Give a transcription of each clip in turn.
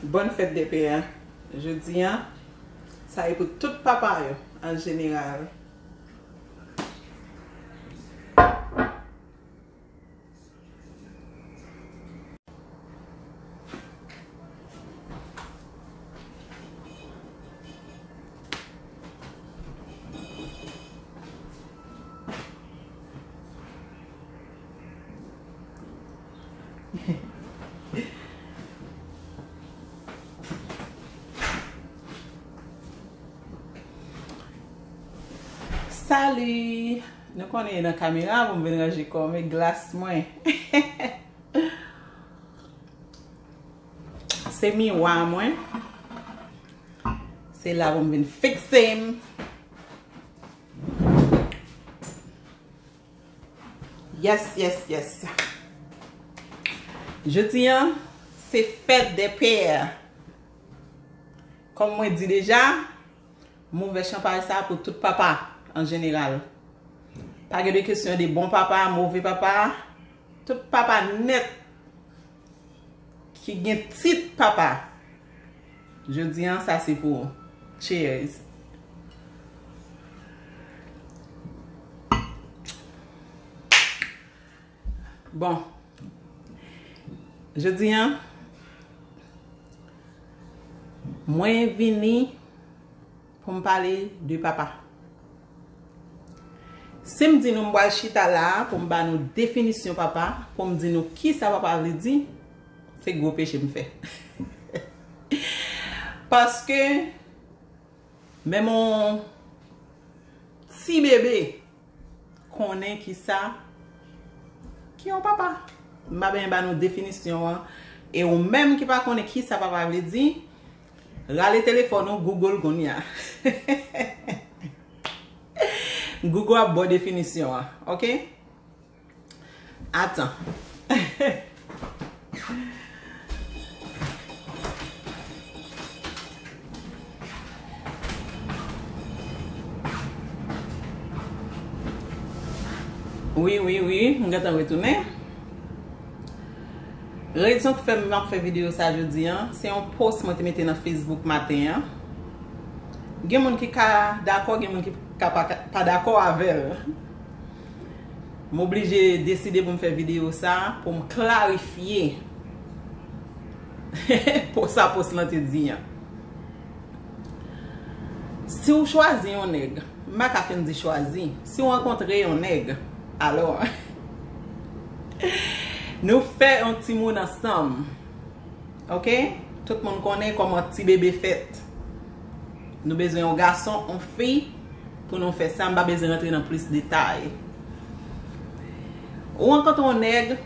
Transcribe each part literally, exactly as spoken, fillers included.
Bonne fête des pères. Jodi a, sa e pou tout papa yo an jeneral. Salut! Nou konnen e nan kamera pou m vin ranje kò m e glas mwen. Se miwa mwen. Se la pou m vin fikse m. Yes, yes, yes. Jodi a, se fèt dè pè. Kòm mwen di deja, m ouvè chanpay sa pou tout papa an jeneral. Pa gen de kesyon de bon papa, move papa. Tout papa nèt ki gen tit papa. Jodi a, sa se pou ou. Cheers. Bon. Jodi a, mwen vini pou m pale de papa. Si m di nou m pral chita la a pou m ba nou definisyon papa, pou m di nou kisa papa vle di, se gwo peche m fè. Paske menm yon ti bebe konnen kisa ki yon papa. M pa bezwen ba nou definisyon an. E ou menm ki pa konnen kisa papa vle di, rale telefòn ou, Google kounye a. Google ap ba w definisyon an, oke? Atan. Wi, wi, wi, m gentan retounen. Rezon k fè m ap fè videyo sa jodi a, se yon post mwen te mete nan Facebook maten an. Gen moun ki ka dakò, gen moun ki ka pa, pa dakò avè l. M oblije deside pou m fè videyo sa pou m klarifye pou sa post lan te di an. Si w chwazi yon nèg, m pa ka fin di chwazi, si w rankontre yon nèg, alò, nou fè yon timoun ansanm. Oke? Tout moun konnen kòman ti bebe fèt. Nou bezwen yon gason, yon fi pou nou fè sa. M pa bezwen rantre nan plis detay. Ou rankontre yon nèg,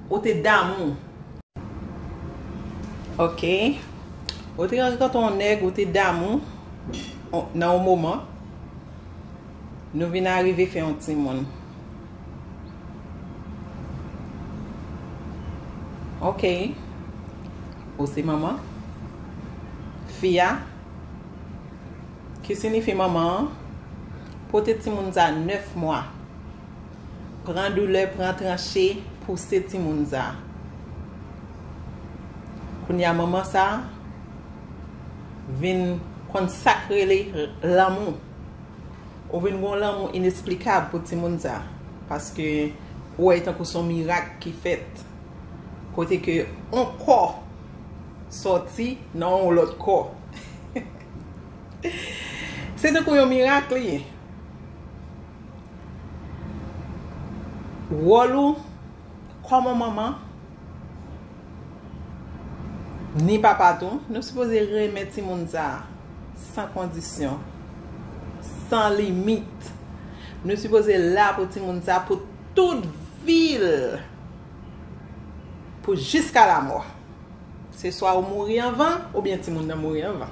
ou te damou. Oke. Ou te rankontre yon nèg, ou te damou nan yon moman. Nou vin arive fè yon timoun. Oke. Ou se manman. Fi a, ki siyifi manman an, pote timoun sa nèf mwa. Pran doulè, pran tranche, pouse timoun sa. Kounye a manman sa vin konn sa k rele lanmou. Ou vin gen yon lanmou inesplikab pou timoun sa. Paske ou wè tankou se yon mirak ki fèt. Kote ke yon kò sòti nan yon lòt kò. Se tankou yon mirak li ye. Wòl ou kòm yon manman, ni papa tou, nou sipoze renmen timoun sa a san kondisyon, san limit. Nou sipoze la pou timoun sa a pou tout vi l, pou jiska lamò. Se swa ou mouri anvan, oubyen timoun nan mouri anvan.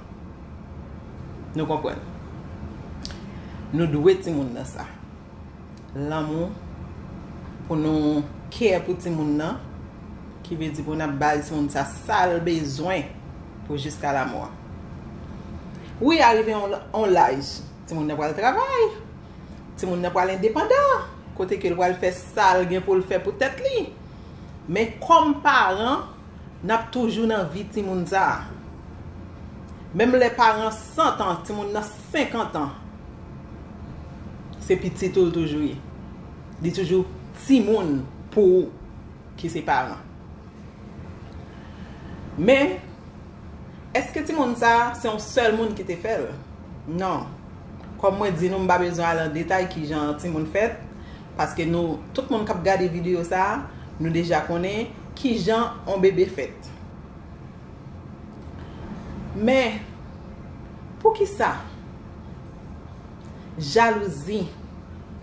Nou konprann? Nou dwe timoun nan sa. Lanmou, pou nou care pou timoun nan, ki vle di pou n ap bay timoun sa sa l bezwen pou jiska lamò. Wi, arive yon, yon laj, timoun nan pral travay, timoun nan pral endepandan, kote ke l pral fè sa l gen pou l fè pou tèt li. Men kòm paran, n ap toujou nan vi timoun sa a. Menm lè paran san tan, timoun nan senkant an, se pitit ou l toujou ye. Li toujou timoun pou ou ki se paran. Men, èske timoun sa a, se yon sèl moun ki te fè l? Non. Kòm mwen di nou, m pa bezwen al an detay kijan timoun fèt, paske nou, tout moun k ap gade videyo sa a, nou deja konnen kijan yon bebe fèt. Men, poukisa jalouzi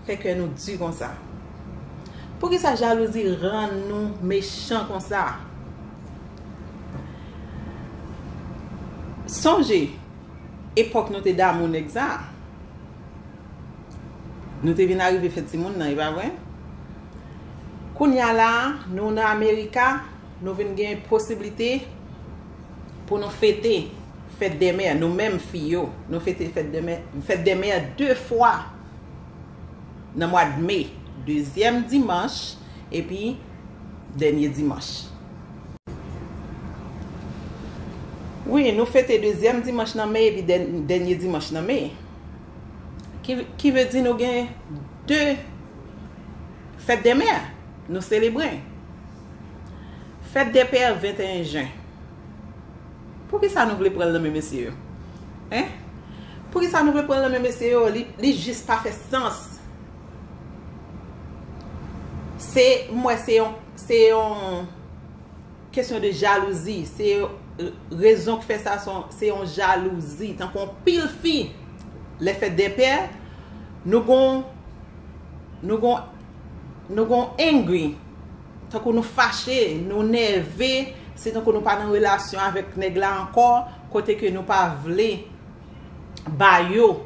fè kè nou di konsa? Poukisa jalouzi rann nou mechan konsa? Sonje epòk nou te damou nèg sa. Nou te vin arive fè timoun nan, e pa vre? Kounye a la, nou nan Amerika, nou vin gen posiblite pou nou fete fèt dè mè, nou menm fi yo. Nou fete fèt dè mè, fèt dè mè de fwa nan mwa d me. Dezyèm dimanch, epi dènye dimanch. Wi, nou fete dezyèm dimanch nan me epi dè-, dènye dimanch nan me. Ki, ki vle di nou gen de fèt dè mè nou selebre. Fèt dè pè venteyen jen. Poukisa nou vle pran l nan men mesye yo? Hein? Poukisa nou vle pran l nan men mesye yo? Li, li jis pa fè sans. Se, m wè se yon, se yon kesyon de jalouzi. Se, euh, rezon k fè sa, se yon, se yon jalouzi. Tankou yon pil fi, lè fèt dè pè, nou gon, nou gon, nou gon angry. Tankou nou fache, nou nève, se tankou nou pa nan relasyon avèk nèg la ankò, kote ke nou pa vle ba yo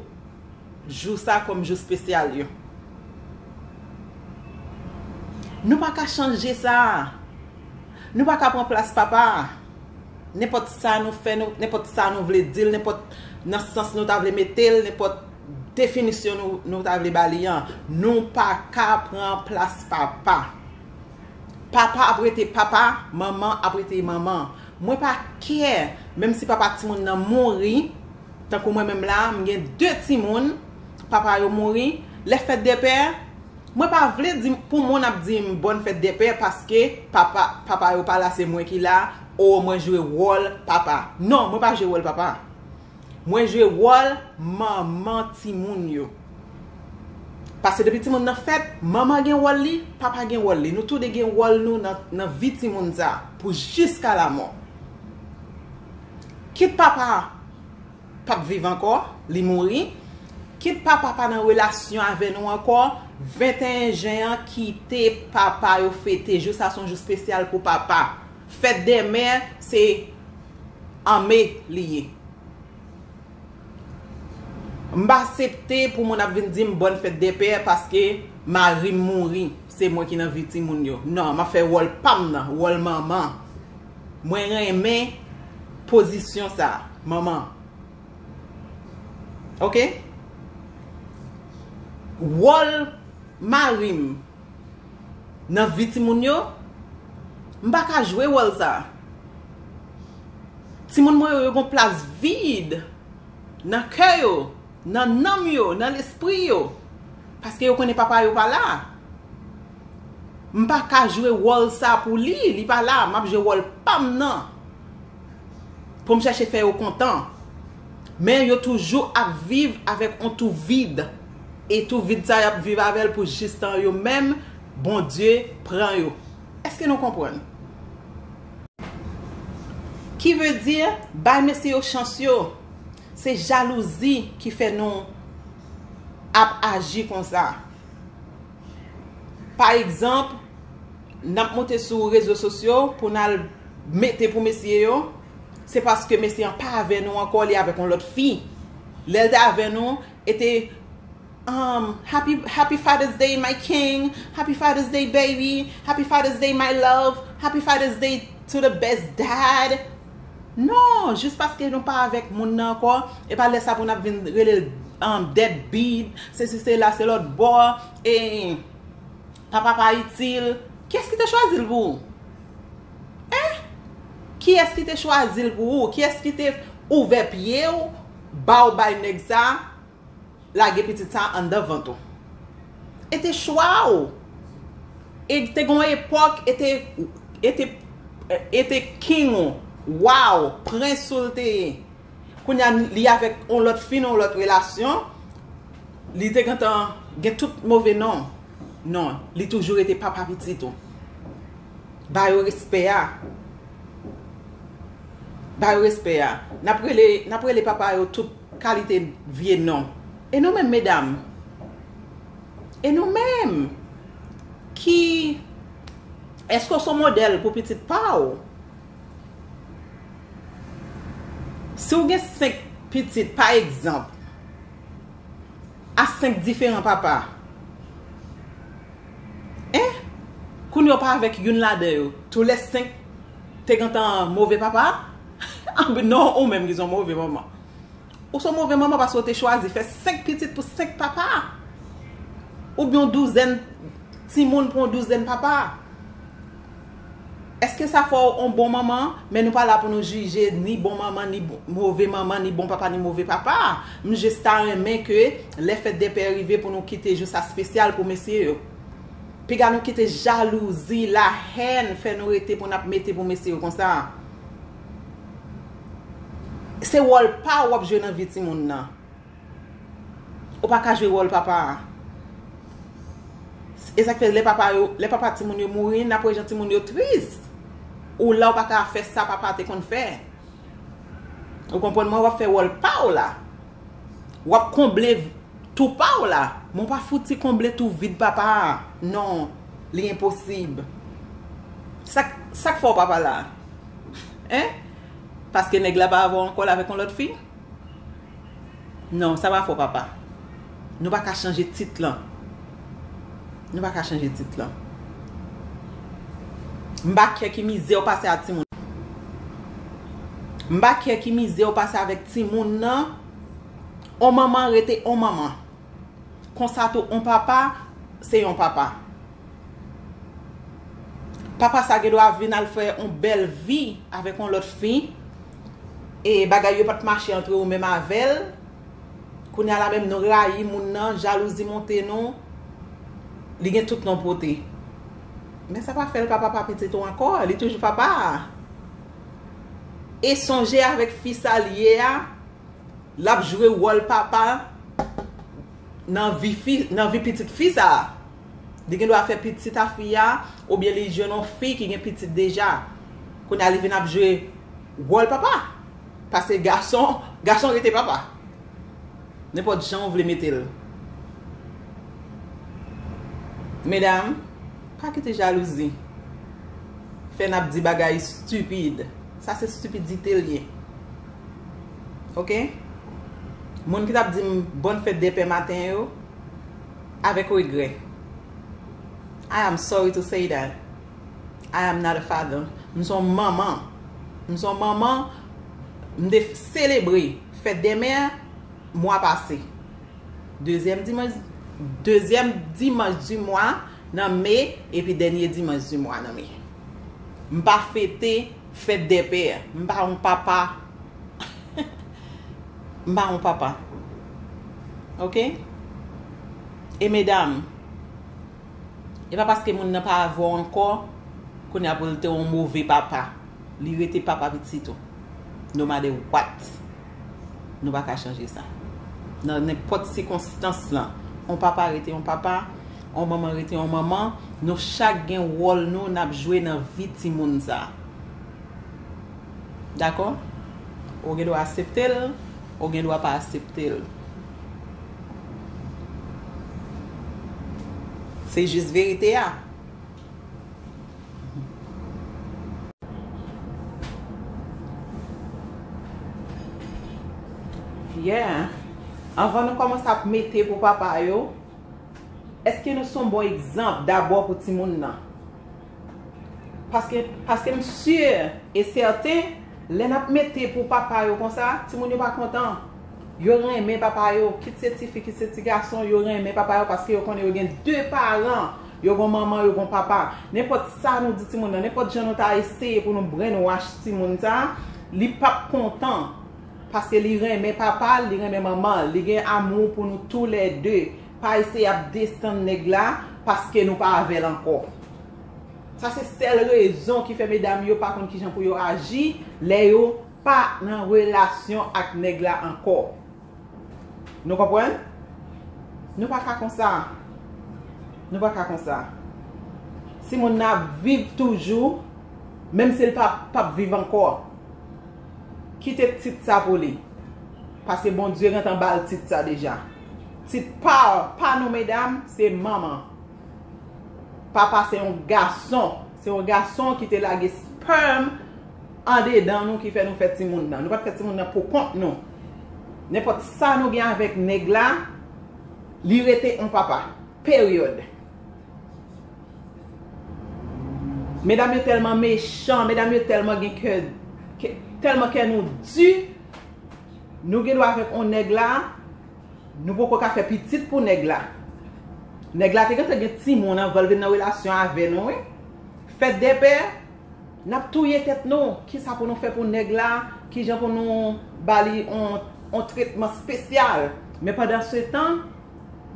jou sa kòm jou espesyal yo. Nou pa ka chanje sa. Nou pa ka pran plas papa. Nenpòt sa nou fè, nou, nenpòt sa nou vle di l, nenpòt nan sans nou ta vle mete l, nenpòt definisyon nou, nou ta vle ba li an, nou pa ka pran plas papa. Papa ap rete papa, manman ap rete manman. Mwen pa kè, menm si papa timoun nan mouri, tankou mwen menm la, m gen de timoun, papa yo mouri, lè fèt dè pè, mwen pa vle di pou moun ap di m bòn fèt dè pè paske papa, papa yo pa la, se mwen ki la, o mwen jwe wòl papa. Non, mwen pa jwe wòl papa. Mwen jwe wòl manman timoun yo. Paske depi timoun nan fèt, manman gen wòl li, papa gen wòl li. Nou toude gen wòl nou nan, nan vi timoun sa, pou jiska lamò. Kit papa p ap viv ankò, li mouri. Kit papa pa nan relasyon avè nou ankò, venteyen jen an kite papa yo fete. Jou sa se yon jou espesyal pou papa. Fèt dè mè, se an me li ye. M pa aksepte pou moun ap vin di m bòn fèt dè pè paske mari m mouri, se mwen ki nan vi timoun yo. Non, m ap fè wòl pa m nan, wòl manman. Mwen renmen pozisyon sa, manman. Oke? Wòl mari m nan vi timoun yo, m pa ka jwe wòl sa. Timoun mwen yo, yo gon plas vid nan kè yo, nan nanm yo, nan lespri yo, paske yo konnen papa yo pa la. M pa ka jwe wòl sa pou li, li pa la, m ap jwe wòl pa m nan. Pou m chèche fè yo kontan. Men yo toujou ap viv avèk yon tou vid. E tou vid sa y ap viv avè l pou jis tan yo menm, Bondye pran yo. Èske nou konprann? Ki vle di, bay mesye yo chans yo. Se jalouzi ki fè nou ap aji konsa. Pa egzanp, n ap monte sou rezo sosyo pou n al mete pou mesye yo, se paske mesye an pa avè nou ankò, li avèk yon lòt fi. Lè l te avè nou, e te, um, happy, happy Father's Day, my king. Happy Father's Day, baby. Happy Father's Day, my love. Happy Father's Day to the best dad. Non, jis paske nou pa avèk moun nan ankò, e pa lè sa pou n ap vin rele l, um, deadbeat, se si, se la, se lòt bò, e papa pa itil. Kiyès ki te chwazi l pou ou? Hein? Kiyès ki te chwazi l pou ou? Kiyès ki te ouvè pye w, ba w bay nèg sa, lage pitit sa anndan vant ou. E te chwa w. E te gen yon epòk, e te, e te, e te king ou, wa w, prens ou l te ye. Kounye a, li avèk yon lòt fi nan yon lòt relasyon, li te gentan gen tout move non. Non, li toujou rete papa pitit ou. Ba yo respè a. Ba yo respè a. N ap rele, n ap rele papa yo tout kalite vye non. E nou menm, medam? E nou menm? Ki, èske w se yon modèl pou pitit pa w? Si w gen senk pitit, pa egzanp, a senk diferan papa, en? Kounye a w pa avèk youn ladan yo. Tou lè senk te gentan move papa? Anben, non, ou menm ki se yon move manman. Ou se yon move manman paske w te chwazi fè senk pitit pou senk papa. Oubyen yon douzèn timoun pou yon douzèn papa. Èske sa fè w yon bon manman? Men nou pa la pou nou jije ni bon manman, ni bon, move manman, ni bon papa, ni move papa. M jis ta renmen ke lè fèt dè pè rive pou nou kite jou sa espesyal pou mesye yo. Piga nou kite jalouzi, lahèn fè nou rete pou n ap mete pou mesye yo konsa. Se wòl pa w w ap jwe nan vi timoun nan. Ou pa ka jwe wòl papa a. E sa k fè lè papa yo, lè papa timoun yo mouri, n ap wè jan timoun yo tris. Ou la, ou pa ka fè sa papa te konn fè. Ou konprann mwen? W ap fè wòl pa w la. W ap konble tou pa w la. Men w pa fouti konble tou vid papa a. Non, li enposib. Sa k, sa k fè w pa pale a? Hein? Paske nèg la pa avè w ankò, l avèk yon lòt fi? Non, sa pa fè w papa. Nou pa ka chanje tit lan. Nou pa ka chanje tit lan. M pa kè ki mizè w pase a timoun. M pa kè ki mizè w pase avèk timoun nan. On manman rete on manman. Konsa tou, on papa, se yon papa. Papa sa gen dwa vin al fè yon bèl vi avèk yon lòt fi. E bagay yo pa t mache antre ou menm avè l. Kounye a la menm nou rayi moun nan, jalouzi monte nou. Li gen tout non pote. Men sa pa fè l pa papa pitit ou ankò, li toujou papa a. E sonje avèk fi sa l ye a, l ap jwe wòl papa nan vi fi, nan vi pitit fi sa a. Li gen dwa fè pitit a fi a, oubyen li jwenn yon fi ki gen pitit deja. Kounye a li vin ap jwe wòl papa. Paske gason, gason rete papa. Nenpòt jan w vle mete l. Medam, pa kite jalouzi fè n ap di bagay estipid. Sa se estipidite l ye. Oke? Moun ki t ap di m bòn fèt dè pè maten yo, avèk regrè. I am sorry to say that. I am not a father. M se yon manman. M se yon manman. M te selebre fèt dè mè mwa pase. Dezyèm dimanch, dezyèm dimanch di mwa nan me, epi dènye dimanch di mwa nan me. M pa fete fèt dè pè. M pa yon papa. M pa yon papa. Oke? E medam, e pa paske moun nan pa avè w ankò, kounye a pou l te yon move papa. Li rete papa pitit ou. No matter what. Nou pa ka chanje sa. Nan nenpòt sikonstans lan, on papa rete on papa, on manman rete on manman, nou chak gen wòl nou n ap jwe nan vi timoun sa. Dakò? Ou gen dwa aksepte l, ou gen dwa pa aksepte l. Se jis verite a. Yeah. Anvan nou kòmanse ap mete pou papa yo, èske nou se yon bon egzanp dabò pou timoun nan? Paske, paske m si e sèten, lè n ap mete pou papa yo konsa, timoun yo pa kontan. Yo renmen papa yo, kit se tifi, kit se ti gason, yo renmen papa yo paske yo konnen yo gen de paran, yo gon manman, yo gon papa. Nenpòt sa nou di timoun nan, nenpòt jan nou ta eseye pou nou brainwash timoun sa, li p ap kontan. Paske li renmen papa l, li renmen manman l, li gen amou pou nou toulède. Pa eseye ap desann nèg la paske nou pa avè l ankò. Sa se sèl rezon ki fè medam yo pa konn kijan pou yo aji lè yo pa nan relasyon ak nèg la ankò. Nou konprann? Nou pa ka konsa. Nou pa ka konsa. Timoun nan ap viv toujou, menm si l pa, p ap viv ankò. Kite tit sa pou li. Paske Bondye gentan ba l tit sa deja. Tit pa, pa nou medam, se manman. Papa se yon gason. Se yon gason ki te lage sperm andedan nou ki fè nou fè timoun nan. Nou pa t fè timoun nan pou kont nou. Nenpòt sa nou gen avèk nèg la, li rete yon papa. Peryòd. Medam yo tèlman mechan, medam yo tèlman gen kè, kè, tèlman kè nou di, nou gen dwa avèk yon nèg la, nou poko ka fè pitit pou nèg la. Nèg la te gentan gen timoun anvan l vin nan relasyon avè nou, wi. Fèt dè pè, n ap touye tèt nou. Kisa pou nou fè pou nèg la? Kijan pou nou ba li on, on tretman espesyal? Men pandan se tan,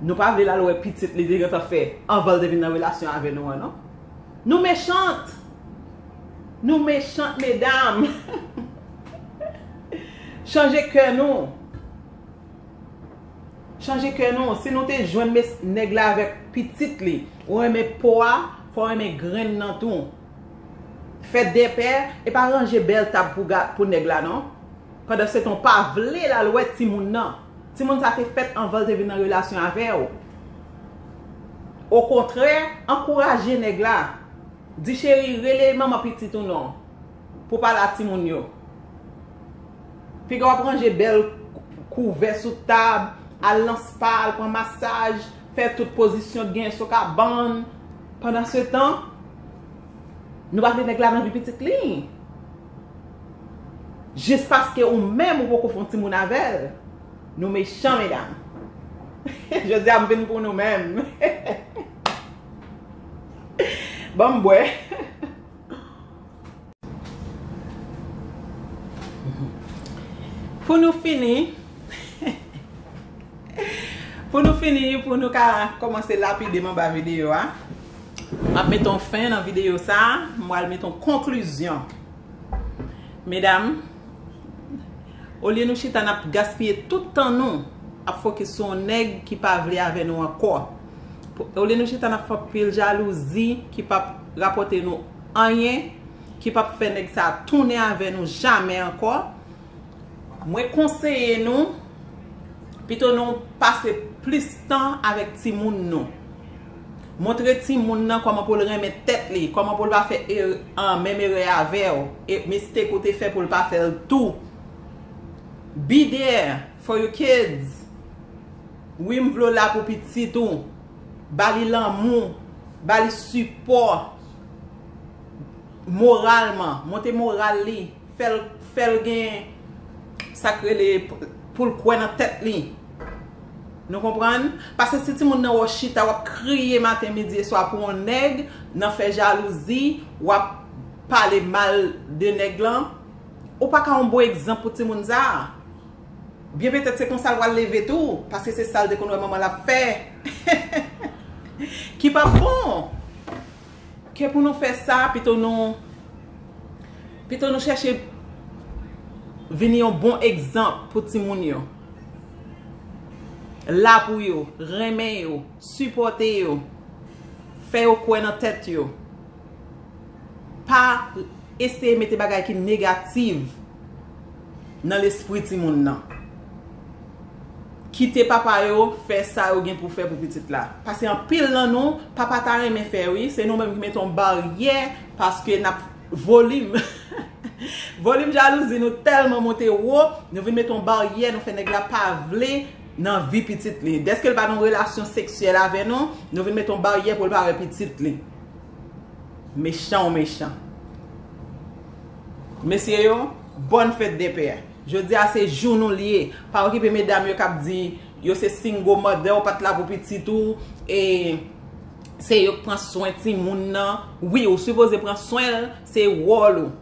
nou pa vle l al wè pitit li te gentan fè anvan l te vin nan relasyon avè nou an, non. Nou mechant! Nou mechant, medam! Chanje kè nou! Chanje kè nou. Si nou te jwenn mes-, nèg la avèk pitit li, ou renmen po a, fò w renmen grenn nan tou. Fèt dè pè, e pa ranje bèl tab pou ga-, pou nèg la, non. Pandan se tan, w pa vle l al wè timoun nan. Timoun sa te fèt anvan l te vin nan relasyon avè w. Okontrè, ankouraje nèg la. Di cheri, rele manman pitit ou non. Pou pale a timoun yo. Piga w ap ranje bèl kouvè sou tab, al nan spa, al pran masaj, fè tout pozisyon k genyen sou kabann. Pandan se tan, nou pa vle nèg la nan vi pitit li. Jis paske ou menm ou poko fè yon timoun avè l. Nou mechan, medam. Jodi a, m vin pou nou menm. Ban m bwè. Pou nou fini, pou nou fini, pou nou ka kòmanse lapide m anba videyo a, m ap mete yon fen nan videyo sa a, m pral mete yon konklizyon. Medam, olye nou chita n ap gaspiye tout tan nou ap fokis sou yon nèg ki pa vle avè nou ankò. Olye nou chita n ap fè anpil jalouzi ki p ap rapòte nou anyen, ki p ap fè nèg sa a tounen avè nou jamè ankò, mwen konseye nou, pito nou pase plis tan avèk timoun nou. Montre timoun nan kòman pou l renmen tèt li, kòman pou l pa fè ere-, an, menm erè avè w, e mistake ou te fè pou l pa fè l tou. Be there for your kids. Wi, m vle w la pou pitit ou. Ba li lanmou, ba li sipò moralman, monte moral li, fè l, fè l gen sa k rele pou l kwè nan tèt li. Nou konprann? Paske si timoun nan wè w chita, w ap kriye maten, midi e swa pou yon nèg, nan fè jalouzi, w ap pale mal de nèg lan, ou pa ka yon bon egzanp pou timoun sa a. Byen petèt se konsa l pral leve tou, paske se sa l te konn wè manman l ap fè. Ki p ap bon. Ke pou nou fè sa, pito nou, pito nou chèche vin yon bon egzanp pou timoun yo. La pou yo, renmen yo, sipòte yo, fè yo kwè nan tèt yo. Pa eseye mete bagay ki negatif nan lespri timoun nan. Kite papa yo fè sa yo gen pou fè pou pitit la. Paske anpil nan nou, papa ta renmen fè wi, se nou menm ki mete yon baryè paske n ap volim. Volim jalouzi nou tèlman monte wo, nou vin mete yon baryè, nou fè nèg la pa vle nan vi pitit li. Dèske l pa nan yon relasyon seksyèl avè nou, nou vin mete yon baryè pou l pa wè pitit li. Mechan ou mechan. Mesye yo, bòn fèt dè pè. Jodi a se jou nou l ye. Pa okipe medam yo k ap di yo se single mother, ou pa t la pou pitit ou, e se yo k pran swen timoun nan. Wi, ou sipoze pran swen l, se wòl ou.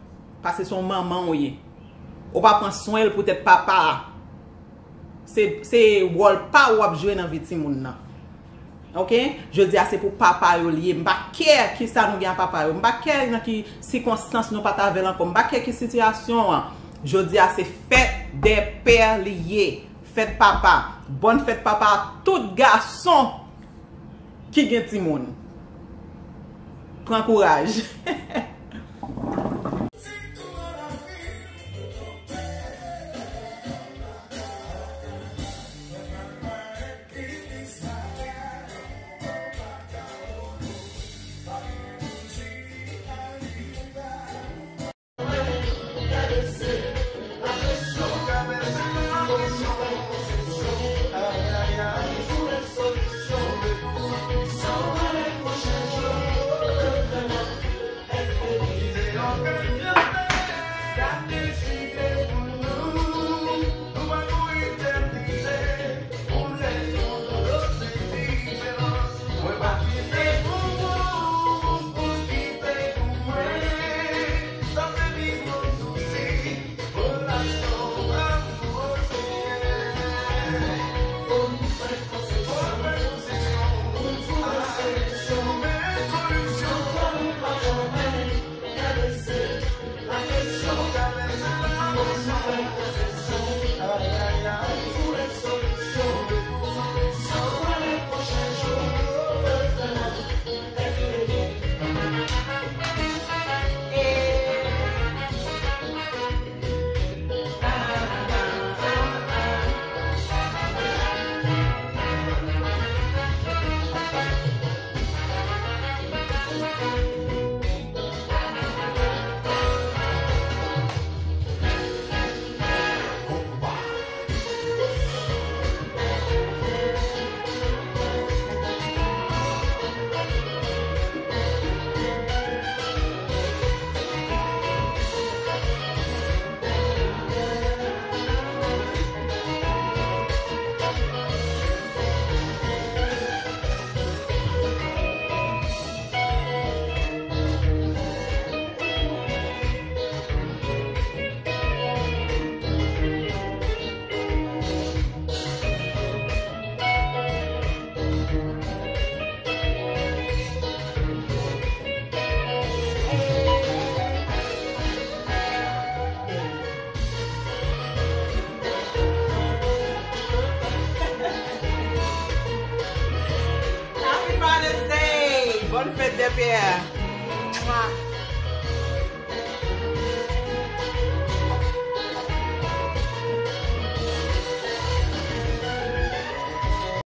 Paske se yon manman ou ye. Ou pa pran swen l poutèt papa a. Se, se wòl pa w w ap jwe nan vi timoun nan. Oke? Jodi a se pou papa yo l ye. M pa kè kisa nou gen ak papa yo. M pa kè nan ki sikonstans nou pa t avè l ankò. M pa kè ki sitiyasyon an. Jodi a se fèt dè pè li ye. Fèt papa. Bòn fèt papa a tout gason ki gen timoun. Pran kouraj. Happy Father's Day! Bòn fèt dè pè! Mwa!